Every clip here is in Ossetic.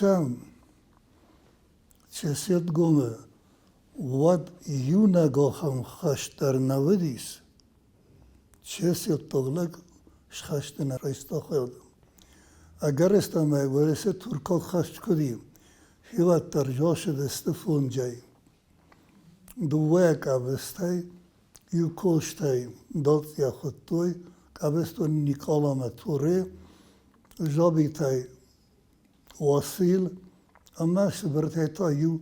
исӕм Чеселтгомы, уӕд иунӕг ахӕм хӕст дӕр нӕ уыдис. Чеселттаг лӕг схӕсты нӕ райста хайад. Ӕгӕрыстӕмӕй Уӕрӕсе туркаг хӕст куыд и, хиуӕттӕ рзасыдысты фонджӕй. Дыууӕ къабӕзтӕй иу костӕй дацъйа хуыдтой, къабӕзтон Никъаламӕ Туре, Жабитӕй Уасил ӕмӕ Сыбыртӕй та иу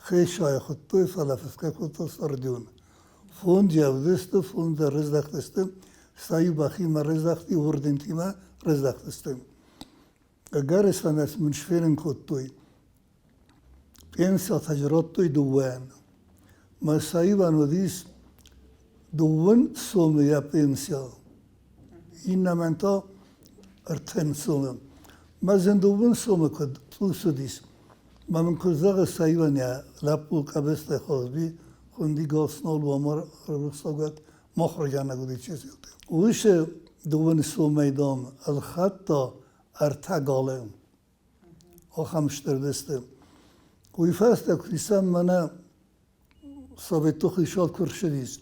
Хъесайы хуыдтой, фӕлӕ фысгӕ кодта Сырдон. Фондз ӕвдысты, фондз ӕрыздӕхтысты, сӕ иу бӕхимӕ рыздӕхти, уырдынтимӕ рыздӕхтысты. Ӕгӕрыстӕмӕй мын сфенын кодтой. Пенсиатӕ радтой дыууӕйӕн. Мӕ сӕ иуӕн уыдис дыууын сомы йӕ пенсия, иннӕмӕн та ӕртын сомы. Мӕ зын дыууын сомы куыд цъус уыдис, мӕ мын куы зӕгъы сӕ иуӕн йӕ лӕппу Къӕбысты Хазби, хуынди Гаснол Уамар рухсагуат махуыргӕнӕг уыди Чеселты. Уыцы дыууын сомӕй, дам, ӕлхӕдта ӕртӕ галы. Ахӕм стыр дысты. Уый фӕстӕ куы исӕм мӕнӕ Советты хицауад куы рцыдис,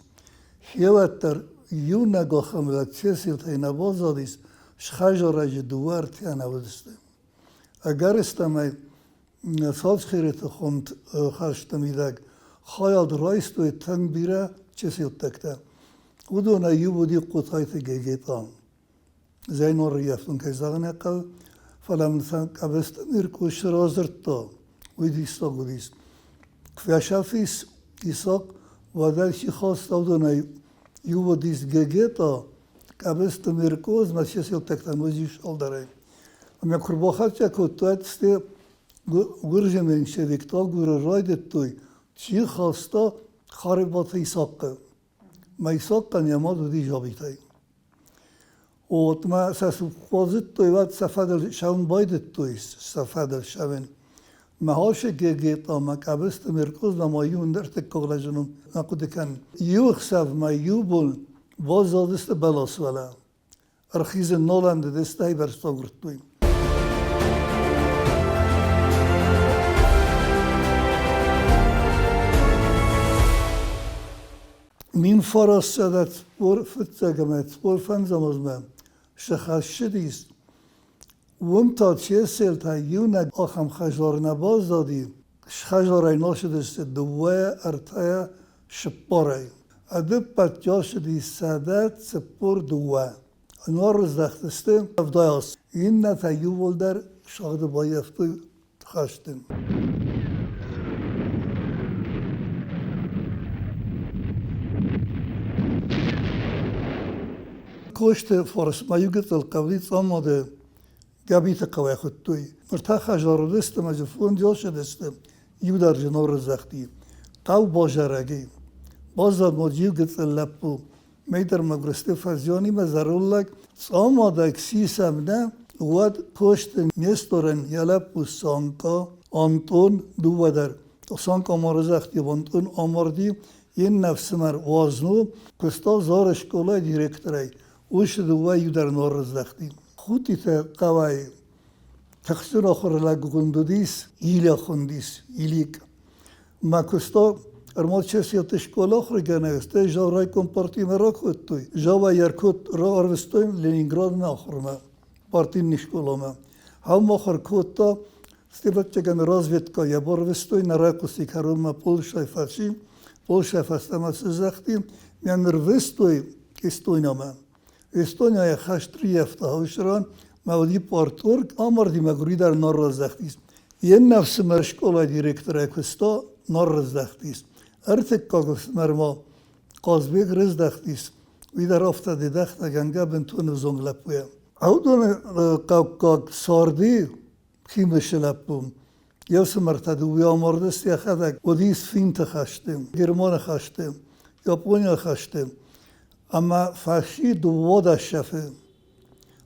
хиуӕддӕр иунӕг ахӕм лӕг Чеселтӕй нӕ баззадис, схӕзарӕджы дыууӕ ӕртӕ нӕ уыдысты. Ӕгӕрыстӕмӕй Сацхереты хуынд хӕсты мидӕг хайад райстой тынг бирӕ чеселттӕгтӕ. Уыдонӕй иу уыди Хъотайты Гегетъа. Зӕйнор ӕййӕфтон, кӕй зӕгъын ӕй хъӕуы, фӕлӕ мын сӕ Къӕбысты Миркъус радзырдта, уый диссаг уыдис. Куы фесӕфис Исахъ, уӕд ӕй чи хаста, уыдонӕй иу уыдис Гегетъа, Къӕбысты Миркъоз мӕ чеселттӕгтӕн уыдис ӕлдарӕй. Ӕмӕ куы рбахӕццӕ кодтой, стӕй гуырдзы меньшевиктӕ агурын райдыдтой, чи хаста Харебаты Исахъы. Мӕ Исахъӕн йӕ мад уыди Жабитӕй. Вот мӕ сӕ базыдтой, уӕд сӕ фӕдыл цӕуын байдыдтой, сӕ фӕдыл цӕуын. Мӕ хаусы Гегетъа, мӕ Къӕбысты Меркъоз ма иу ӕндӕр лӕджы ном нӕ хъуыды кӕнын. Иу ӕхсӕв мӕ иу бон баззадысты бӕласвӕлӕ. Ӕрхизын нал ӕндыдысты, ӕвӕрст агуырдтой. 1945 ӕмӕ 45 азмӕ сыхӕссыдис, уым та Чеселтӕй иунӕг ахӕм хӕдзар нӕ баззади, хӕдзарӕй носыдысты дыууӕ, ӕртӕйӕ, цыппарӕй. Ӕдыппӕт ацыди 142. Ӕрыздӕхтысты 70. Иннӕтӕ иууылдӕр сагъды баййӕфтой хӕсты. Косты фарсмӕ иу гыццыл хъӕуи Цъамады Габиты хъӕуӕй хуыдтой. Ныр та хӕдзар уыдысты ӕмӕ дзы фондз ссыдысты, иу дӕр дзы норыздӕхти. Хъӕу базарӕги. Баззад ма иу гыццыл лӕппу. Мӕйдӕр мӕгуырсты фаззонимӕ зӕронд лӕг Цъамадӕг сисӕм нӕ, уӕд Косты Несторӕн йӕ лӕппу Санкъа, Антъон дыууӕ дӕр. Санкъа ма рыздӕхти, Антъон амарди, йе ннӕ фсымӕр Уазно куыста Зары скъолайы директорӕй. Уыцы дыууӕ иу дӕр норыздӕхти. Хутъиты хъӕуӕй тыхджын ахуыр лӕггонд уыдис, Иля хуындис, Илик. Мӕ куыста ӕрмӕст Чеселты скъола ахуыргӕнӕг, стӕй Жаврайком партимӕ ракодтой. Жава йӕ ӕрвыстой Ленинградмӕ ахуырмӕ, партийный скъоламӕ. Ам ахуыр кодта, ӕвӕццӕгӕн, разведкӕ йӕ барвыстой, нӕ райхъуысти кӕронмӕ Польшӕйы фӕци. Польшӕйы фӕстӕмӕ сыздӕхти, мӕ нырвыстой Эстонямӕ. Эстонияйы хӕст рыййӕфта Хъусран, мӕ уыди парторг, амарди мӕгуыри дӕр нал раздӕхтис. Йе ннӕ ӕфсымӕр скъолайы директорӕй куыста, нал раздӕхтис. Ӕртыккаг ӕфсымӕр ма Хъазбег раздӕхтис, уый дӕр афтӕ дедӕхтӕгӕнгӕ бынтон ӕвзонг лӕппуйӕ. Уыдоны хъӕуккаг царди химысы лӕппу. Йе фсымӕртӕ дыууӕ амардысты йӕхӕдӕг уыдис Финты хӕсты, Германы хӕсты, Японийы хӕсты. Ӕмӕ фӕци дыууадӕс шефы.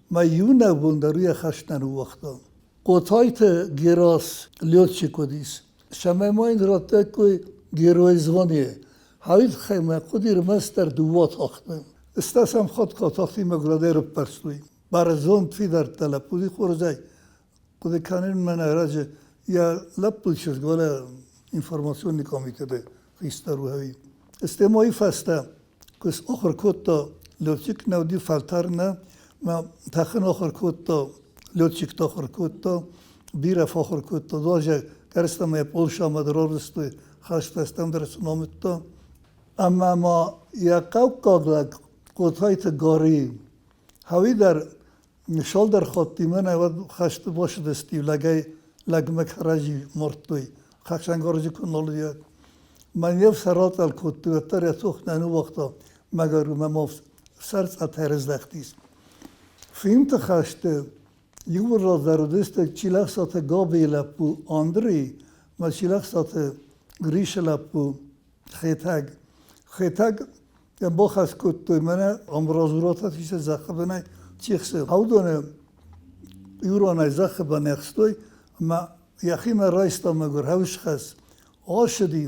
Мӕ иунӕг бон дӕр йӕ хӕст нӕ ныууагъта. Хъотайты Герас летчик уыдис. Цӕмӕй ма йын радтаиккой герой звание, уый тыххӕй мӕ хъуыди ӕрмӕстдӕр дыууӕ тахты. Стӕсӕм хатт тахтимӕ градӕй рыппӕрстой. Бӕрзонд фидӕрттӕ лӕппуйы хорзӕй хъуыды кӕнын мӕнӕ раджы. Йӕ лӕппу чызг, уӕлӕ информационный комитеты хистӕр у ӕви. Стӕй фӕстӕ куы сахуыр кодта летчик нӕ уыди фӕлтӕр нӕ, мӕ тӕхын ахуыр кодта, летчикты ахуыр кодта, бирӕ фӕахуыр кодта, даже кӕрстӕмӕ йӕ Польшамӕ дӕр арвыстой, хӕст фӕстӕм дӕр сын амыдта. Ӕмӕ ма йӕ хъӕуккаг лӕг Хъотайты Гари, Хауи дӕр цалдӕр хатти мӕнӕ уӕд хӕсты бацыдысты лӕгӕй лӕгмӕ кӕрӕдзи мардтой, хӕцӕнгарзы куы нал уыди. Мӕ не фсӕрацъӕл кодтой, уӕддӕр йӕ цох нӕ ныууагъта, мӕгуыр мӕ ма сӕрцъӕтӕй рыздӕхтис. Финты хӕсты иууыл раздӕр уыдысты Чилӕхсаты Габейы лӕппу Андрей мӕ Чилӕхсаты Грисы лӕппу Хетӕг. Хетӕг бахӕс кодтой мӕнӕ амбразурӕтӕ фисы зӕххы бынӕй чихсы. Уыдоны иуранӕй зӕххы бын ӕхстой ӕмӕ йӕхимӕ райста мӕгуыр хӕусхӕс. Ацыди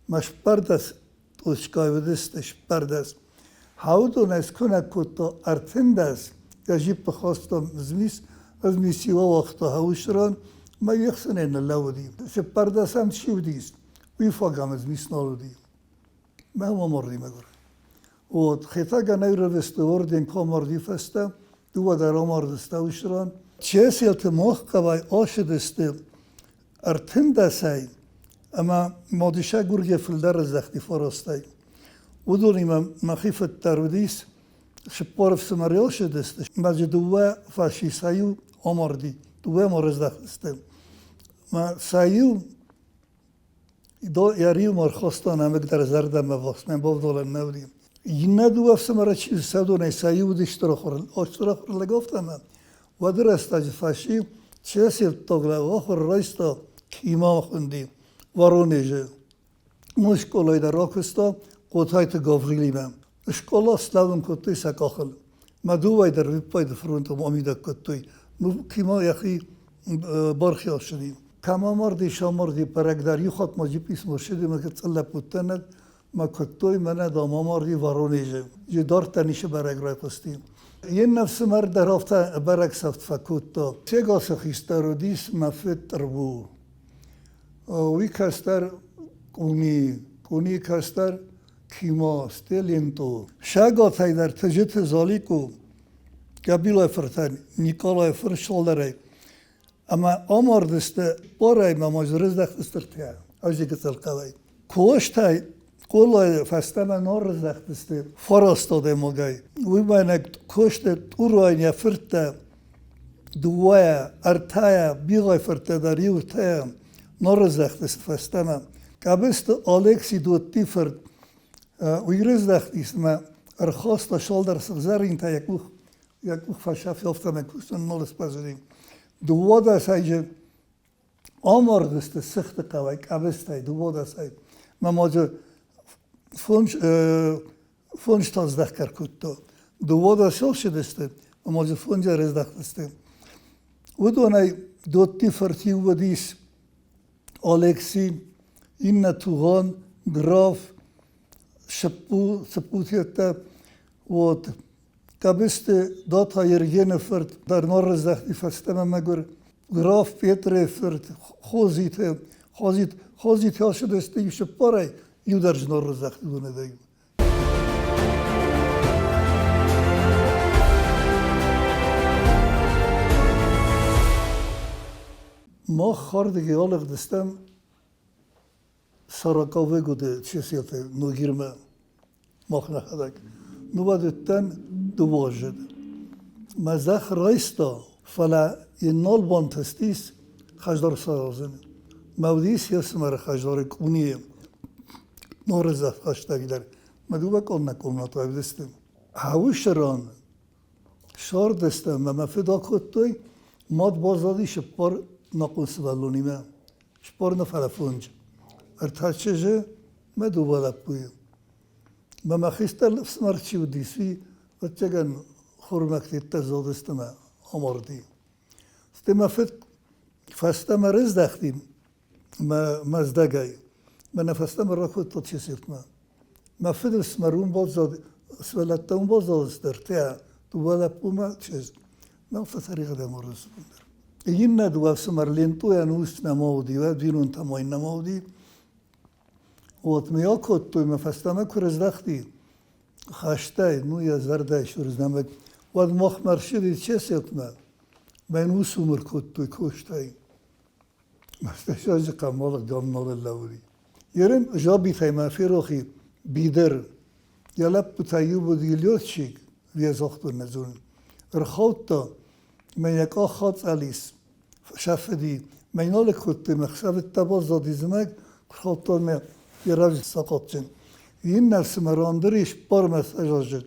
мӕ сбӕрдӕс тъоскъай уыдысты сбӕрдӕс. Хӕудонӕй скуынӕг кодта 13, йӕ джиппы хаста змис, змис-иу ауагъта хӕусран мӕ йе хсӕнӕй ныллӕууыди. Цыппӕрдӕсӕм чи уыдис, уый фаг ӕм змис нал уыди. Мӕ амарди мӕгуыр. Вот Хетӕгӕн ӕрӕвысты орден ку амарди фӕстӕ, дыууӕ дӕр амардысты ӕвзран. Чеселты Мохкъавӕй ацыдысты 13-ӕй ӕмӕ ма дысӕгургӕ фылдӕр здӕхти фарастӕй. Уыдонимӕ мӕхи фыд дӕр уыдис, 40 ӕфсымӕры ацыдысты, мӕ дзы дыууӕ фӕси сӕ иу амарди, дыууӕ ма рыздӕхтысты. Мӕ сӕ иу йӕ риумӕ ӕрхаста нӕмыг дӕр зӕрдӕмӕ ввахс нӕ бавдӕлӕн нӕ уыди. Иннӕ дыууӕ ӕфсымӕры чи сӕдонӕй сӕ иу уыди стыр ахуыр, стыр ахуыр лӕг афтӕмӕ. Уӕды рӕстӕджы фӕси Чесевтог лӕг ахуыр райста имам хуынди Воронежы. Уый скъолайы дӕр ракуыста Хъотайты Гаврилимӕ. Скъола слӕууын кодтой сӕ къахыл. Мӕ дыууӕ дӕр виппайды фронтыл амидӕг кодтой. Кима йӕхи бархи ссыди. Кӕм амарди, самарди бӕрӕг дӕр. Иу хатт ма джипписмо ссыди, мӕ гыццыл лӕппутӕн мӕ куыдтой, мӕнӕ, дам, амарди Воронежы. Же дарддӕр ницы бӕрӕг райхъуысти. Йе ннӕ фсымӕр дӕр афтӕ бӕрӕг сӕфт фӕкодта. Сегасы хистӕр уыдис мӕ фыд Тъырбу. Уый кӕстӕр Къуни, Къуни кӕстӕр Кимо Стелинтъу. Сӕгатӕй дӕр Тыджыты Заликъу Гӕбилайы фыртӕн Никъалайы фырт сӕлдарӕй ӕмӕ амардысты барӕй ма ма рыздӕхтысты ртӕ ӕвзиги хъӕуӕй. Костӕй Къолайы фӕстӕмӕ нал рыздӕхтысты фараст адӕймагӕй. Уый мӕнӕ Косты Тъурайӕн йӕ фырттӕ дыууӕйӕ, ӕртӕйӕ, бирӕ фырттӕ дӕр иутӕ нал рыздӕхтысты фӕстӕмӕ. Къӕбысты Алекси Додти фырт уый рыздӕхтис ӕмӕ ӕрхаста цалдӕр сыгъзӕринтӕ йӕ къух фӕсӕф, афтӕмӕй кусын нал сбӕззыди. 12-ӕджы амардысты Сыхты хъӕуӕй, Къӕбыстӕй, 12-ӕй. Мӕ ма дзы фондз та здӕхгӕ кодта. 12 ссыдысты, ӕмӕ дзы фондз ӕрыздӕхтысты. Уыдонӕй Додти фырт иу уыдис Алекси, иннӕ Тугъан, Граф, Сыппу, Сыппутӕ, вот. Къӕбысты Дата Ергены фырт дӕр ма рыздӕхти фӕстӕмӕ мӕгуыр. Граф Петры фырт Хозиты, Хозит, Хозиты ацыдысты иу цыппарӕй, иу дӕр знон рыздӕхти уынӕгӕй. Мах хӕрдгӕ алыгъдыстӕм сороковые годы Чеселты Ногирмӕ мах нӕхӕдӕг. Нывӕдыдтӕн дыууӕзыд. Мӕ зӕхх райста, фӕлӕ йын нал бантыстис хӕдзар саразын. Мӕ уыдис йе фсымӕры хӕдзары Къунийы Норы зӕхх хӕстӕгдӕр. Мӕ дыууӕ къоннӕ комнаты уыдысты. Хъӕуы ран сардысты ӕмӕ мӕ фыд акодтой, мад баззади цыппар нахъон сывӕллонимӕ. Цыппар нӕ фӕлӕ фондз. Ӕртӕ чызджы мӕ дыууӕ лӕппуйы. Мӕ мӕ хистӕр ӕфсымӕр чи уыдис, уый, ӕвӕццӕгӕн, хурмӕгтӕ зылдысты мӕ амарди. Стӕй мӕ фыд фӕстӕмӕ рыздӕхти мӕ Мӕздӕгӕй. Мӕнӕ фӕстӕмӕ ракодта Чесилтмӕ. Мӕ фыды фсымӕр уым баззад, сывӕллӕттӕ уым баззадысты ӕртӕ, дыууӕ лӕппумӕ чызг. Мӕ фӕтӕригъӕд ӕмӕ рынчындӕр. Иннӕ дыууӕ ӕфсымӕр Лентъойӕн ус нӕма уыди, уӕд бинонтӕ ма нӕма уыди. Вот ми акодтой, мӕ фӕстӕмӕ куы рыздӕхти хӕстӕй, ну йӕ зӕрдӕйы сурзнӕмӕг, уӕд махмӕ ӕрцыди Чеселтмӕ, мӕ йын ус уым ӕркодтой Костайы. Мастӕсаджы хъамалы гаммалы лӕууыди. Ерын жабитӕй мӕ ферох и Бидер. Йӕ лӕппутӕй иу уыди летчик, йӕ загътон нӕ зонын. Ӕрхаудта, мӕ йӕ къах ацъӕл ис, сӕфыди. Мӕ нал кодтой, мӕ хсӕвыдта баззади зымӕг, куы мӕ йӕ разы сахъатджын. Иннӕ ӕфсымӕр Андрей спармӕ сӕзазыд.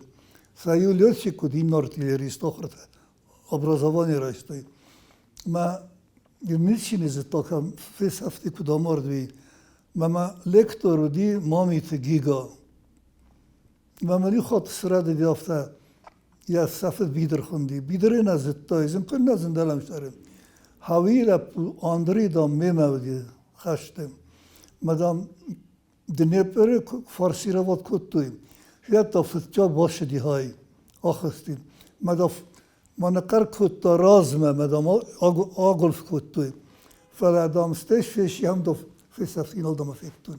Сӕ иу летчик уыд, иннӕ артиллерист ахуыртӕ образование райстой. Мӕ ничи не зыдта, кӕм фесӕфти, куыд амард, уый. Мӕ мӕ лектор уыди Мамиты Гига. Мӕ мын иу хатт срӕдыди афтӕ, йӕ сӕфыд Бидыр хуынди. Бидыры нӕ зыдта, зын куыннӕ зын дӕлӕмсӕры. Хауийы лӕппу Андрей, дам, мемӕ уыди хӕсты. Мӕ, дам, Днепры форсировать кодтой. Федта фыццаг басыди хай, ахызти. Мӕ мӕ ныхъхъӕр кодта размӕ, мӕ дам агуылф кодтой. Фӕлӕ, дам, стӕй фесси, ам дам фесӕфти, нал дам федтон.